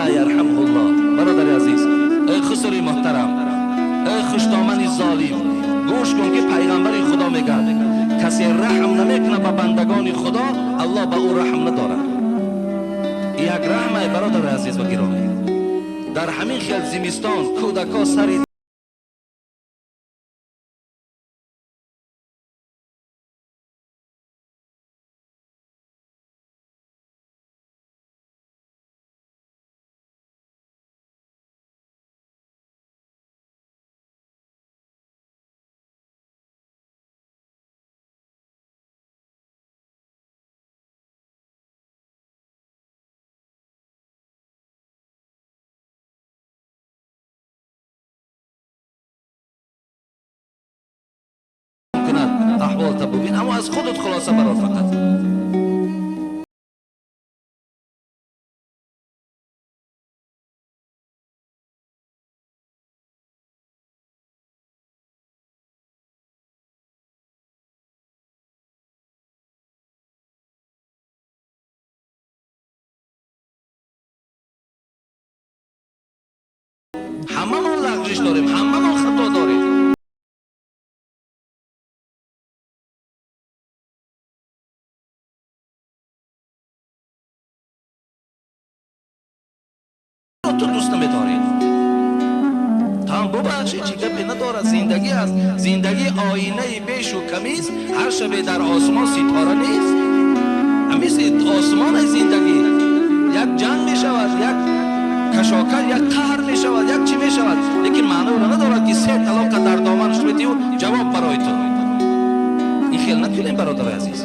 ла ярҳамҳуллоҳ. Бародари азиз, эй хусури муҳтарам, эй хушдомани золим, гӯш кун ки пайғамбари Худо мегӯяд: касе раҳм намекунад ба бандагони Худо, Аллоҳ ба ӯ раҳм надорад. Як раҳмай, бародари азиз ва гиромӣ. Дар ҳамин хел зимистон кӯдакҳо сари аҳволта бубин, аммо аз худат хулоса барор фақат. Ҳамамон лағжиш дорем, ҳамамон хато дорем. Ту дӯст намедорӣ, там бубахши, чӣ гапе надорад. Зиндагӣ аст, зиндагӣ оинаи бешу камист, ҳар шабе дар осмон ситора нест. Ҳамин осмони зиндагӣ як ҷанг мешавад, як кашокар, як қаҳр мешавад, як чӣ мешавад, лекин маъноро надорад ки се талоқа дар доманаш медиҳу ҷавоб барои ту. Ин хел накунем, бародари азиз.